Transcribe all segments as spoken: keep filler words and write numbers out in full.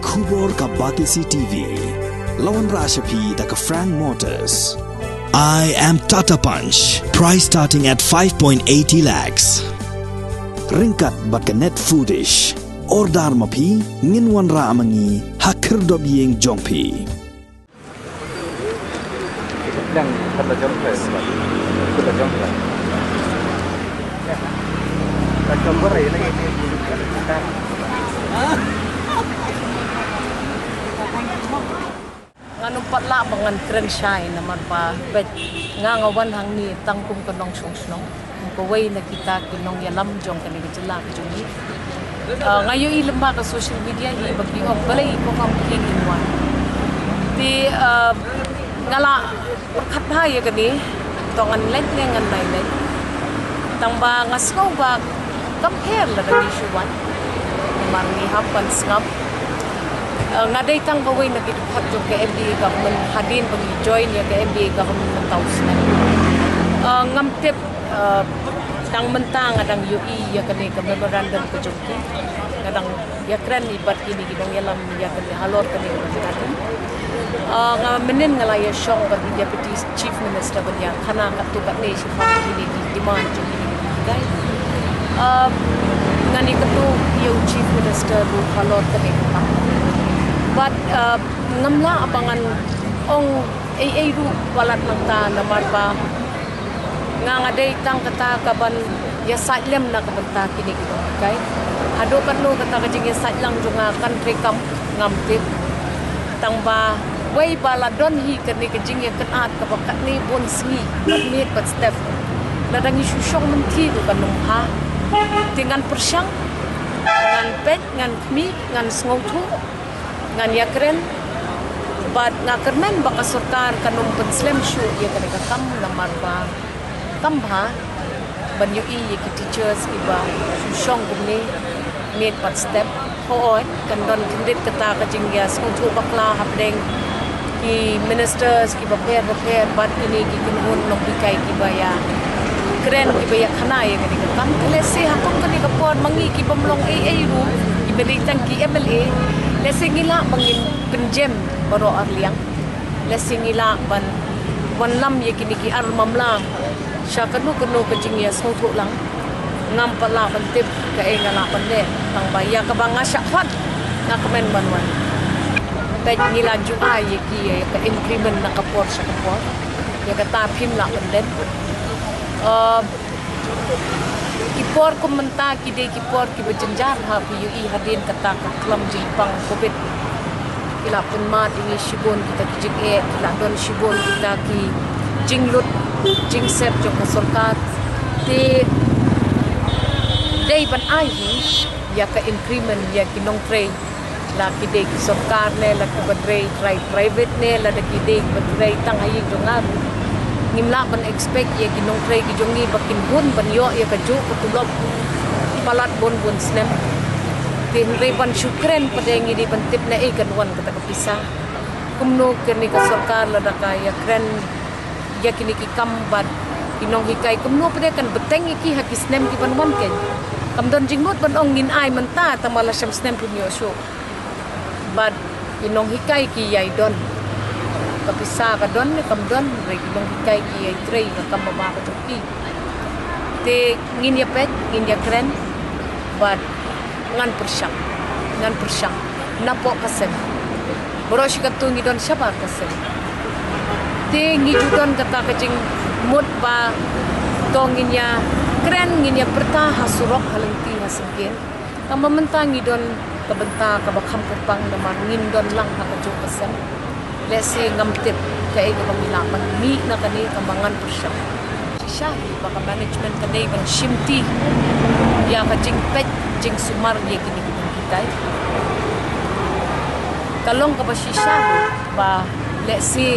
Khubor ka Batesi T V. La wanrah sha phi da ka Frank Motors. I am Tata Punch. Price starting at five point eighty lakhs. Ryngkat bad ka Net Foodish. Order ma phi, ngin wanrah ma ngi ha khyrdop ïing jong phi. Ngan ym pat lah ba ngan kren shai namar ba bad nga nga wan hangne tang kum ka nongshong shnong. Kawei na kita ki nongïalam jong kane ka jylla ka jong ngi. Ah, nga ïohi lyngba ka social media hi ba ki ong balei ko kam ki kin wan. Te, ah, nga la pyrkhat bha ïa kane, to ngan leit ne ngan ym leit. Tang ba nga sngew ba kam pher lada ngi shu wan. Namar ngi hap ban sngap. Ah, nga dei tang kawei na ki dkhot jong ka M D A government hadien ba ngi join ïa ka M D A government mynta u snem. Ah, ngam tip, ah, tang mynta nga dang ïohi ïa kane ka memorandum ka jong ki. Nga dang ïakren bad kine ki nongïalam ïa kane halor kane ka memorandum. Ah, nga mynnin nga la ïashong bad i Deputy Chief Minister ban ïakhana katto katne shaphang kine ki demand jong kine ki nonghikai. Ah, ngan ïakynduh ïa u Chief Minister ruh halor kane ka kam. Bad, ah, ngam lah ba ngan ong ei ei ruh palat nangta namar ba nga nga dei tang kata kaban ïasaid lem na ka bynta kine ki nonghikai. Haduh katno kata ka jingïasaid lang jong nga kan treikam ngam tip. Tang ba wei ba la don hi kane ka jingïakynad kaba katne bun sngi bad miet bad step. Lada ngi shu shong lynti ruh kan ym bha. Te ngan pyrshang, ngan peit, ngan khmih, ngan sngewthuh, ngan ïakren. Bad nga kyrmen ba ka sorkar kan ym pynslem shuh ïa kane ka kam namar ba kam bha ban ïohi ïa ki teachers kiba shu shong kumne miet bad step. Hooid, kan don khyndiat kata ka jingïasngewthuh bakla hapdeng ki ministers kiba pher bapher bad kine ki kynhun nonghikai kiba ïakren kiba ïakhana ïa kane ka kam. Te lehse ha kum kane ka por ma ngi ki bym long ei ei ruh, kiba dei tang ki M L A, lehse ngi lah ba ngin pynjem baroh arliang. Lehse ngi lah ban wanlam ïa kine ki ar mamla sha kano kano ka jingïasngewthuh lang. Ngam pat lah ban tip kaei nga lah ban leh, tang ba ïa kaba nga shah khot nga kmen ban wan. Peit, ngi la ju ai ïa ki ïa ka increment na ka por sha ka por, ïa kata phim lah ban leh. Ah, ki por kum mynta ki dei ki por kiba jynjar ha, phi ïohi hadien kata ka khlam jingpang covid. Ki la pynmad ïa ngi shibun kita ki jingeh, ki la don shibun kita ki jinglut jingset jong ka sorkar. Te dei ban ai hi ïa ka increment ïa ki nongtrei, la ki dei ki sorkar ne, la kiba trei, trei private ne, lada ki dei kiba trei tang ha ïing jong nga ruh. Ngim lah ban expect ïa ki nongtrei ki jong ngi ba kin hun ban ïoh ïa kajuh ka tulop palat bun bun snem. Te hynrei ban shu kren pat de ngi dei ban tip naei kan wan kata ka pisa. Kumno kane ka sorkar lada ka ïakren ïa kine ki kam bad ki nonghikai, kumno pat de kan bteng ïa ki ha ki snem kiban wan kein. Kam don jingmut ban ong ngin ai mynta tang ba la sham snem phim ïoh shuh. Bad ki nonghikai ki ïai don. Ka pisa ka don ne kam don, hynrei ki nonghikai ki ïai trei ka kam ba ma ka jong ki. Te ngin ïa peit, ngin ïa kren. Bad ngan pyrshang, ngan pyrshang napoh ka sem. Baroh shi katto ngi don shabar ka sem. Te ngi ju don kata ka jingmut ba to ngin ïa kren, ngin ïa pyrta ha surok, ha lynti, ha syngkien. Tang ba mynta ngi don ka bynta kaba kham kyrpang namar ngin don lang ha kajuh ka sem. Lehse ngam tip kaei kaba ngi lah ban mih na kane, tang ba ngan pyrshang. Shisha hi ba ka management ka dei ban shimti ïa ka jingpeit jingsumar ïa kine ki nonghikai. Ka long kaba shisha hi ba lehse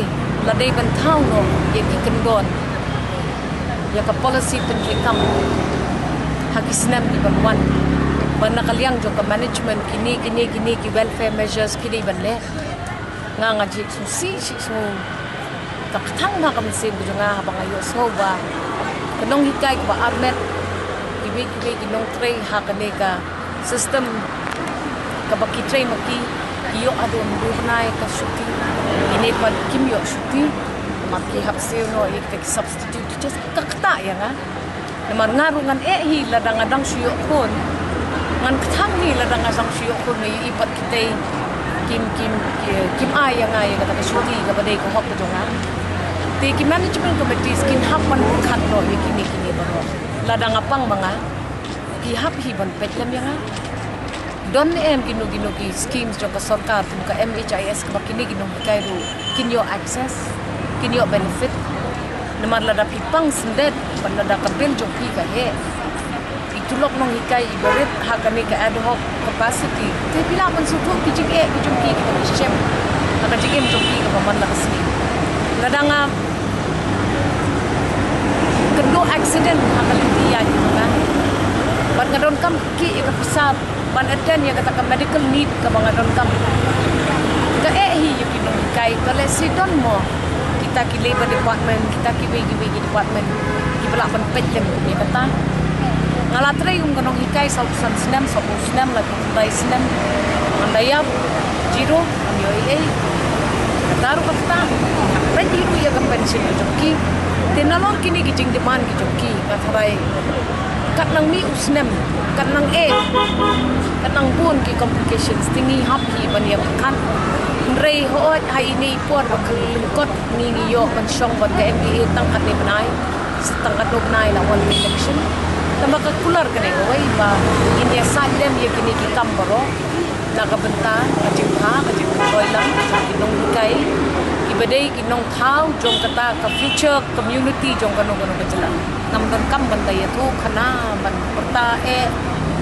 la dei ban thaw noh ïa ki kyndon, ïa ka policy pyntreikam ha ki snem kiban wan, ba na ka liang jong ka management kine, kine, kine ki welfare measures ki dei ban leh. Nga nga jingsngewsih, sih sngew ka kthang na ka mynsiem ka jong nga haba nga ïohsngew ba ka nonghikai kaba armet, kiwei kiwei ki nongtrei ha kane ka system kaba ki trei ma ki, Ïoh haduh hynriew bnai ka shuti. Kine pat kim ïoh shuti. Namar ki hap siew noh ïa kita ki substitute teachers, ka ktah ïa nga. Namar nga ruh ngan eh hi lada nga dang shu ïoh khun. Ngan kthang hi lada nga dang shu ïoh khun, nga ïohi pat kitei kim, kim, ki, kim ai ïa nga ïa kata ka shuti kaba dei ka hok ka jong nga. Te ki management committees kin hap ban pyrkhat noh ïa kine, kine baroh. Lada nga pang ma nga, ki hap hi ban peit lem ïa nga. Don ne em kino kino ki schemes jong ka sorkar kum ka M H I S kaba kine ki nonghikai ruh kin ïoh access, kin ïoh benefit. Namar lada phi pang syndet bad lada ka bill jong phi ka heh, i tulop nonghikai iba rit ha kane ka ad hoc capacity, te phi lah ban sngewthuh ki jingeh ki jong ki kiba ki shem ha ka jingim jong ki kaba man la ka sngi. Lada nga kynduh accident ha ka lynti ïaid jong nga, bad nga donkam kieh ïa ka pisa ban attend ïa kata ka medical need kaba nga donkam. Ka eh hi ïa ki nonghikai, to lehse don mo kita ki labour department, kita kiwei kiwei ki department kiba lah ban peit lem ïa kata. Nga la trei kum ka nonghikai saw phew san snem, saw phew snem, la khyndai snem. Ngan da ïap, zero, ngam ïoh ei ei. Kata ruh ka ktah. Peit hi ruh ïa ka pension ka jong ki. Te nalor kine ki jingdemand ki jong ki, nga tharai kat nang mih u snem, kat nang eh, kat nang bun ki complications, te ngi hap hi ban ïa pyrkhat. Hynrei hooid ha ine i por ba khlem lyngkot ngi, ngi ïoh ban shong bad ka M D A tang katne bnai, sa tang katno bnai la wan ka election. Tangba ka kular kane kawei ba ngin ïa sait lem ïa kine ki kam baroh na ka bynta ka jingbha, ka jingpynroi lang jong ki nonghikai kiba dei ki nongthaw jong kata ka future community jong kano kano ka jylla. Ngam donkam ban da ïathuh khana ban pyrta eh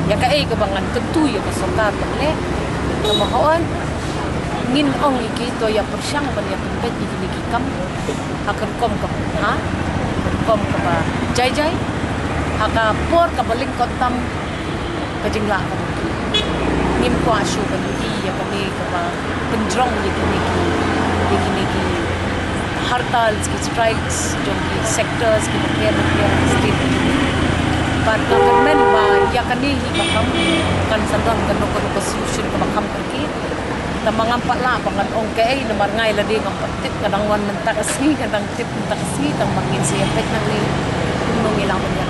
ïa kaei kaba ngan kyntu ïa ka sorkar ban leh. Tangba hooid, ngin ong ïa ki to ïa pyrshang ban ïa pynbeit ïa kine ki kam ha ka rukom kaba bha, ha ka rukom kaba jai jai, ha ka por kaba lyngkot tam ka jinglah ka bynta. Ngim kwah shuh ban ïohi ïa kane kaba pynjrong ïa kine ki, ïa kine ki hartals, ki strikes jong ki sectors kiba pher bapher ha state jong ngi. Bad nga kyrmen ba ïa kane hi ba kham, kan sa don kano kano ka solution kaba kham kyrkieh. Tangba ngam pat lah ba ngan ong kaei namar nga ïa lade ngam pat tip, nga dang wan mynta ka sngi, nga dang tip mynta ka sngi, tangba ngin sa ïa peit nangne kumno ngi lah ban ïa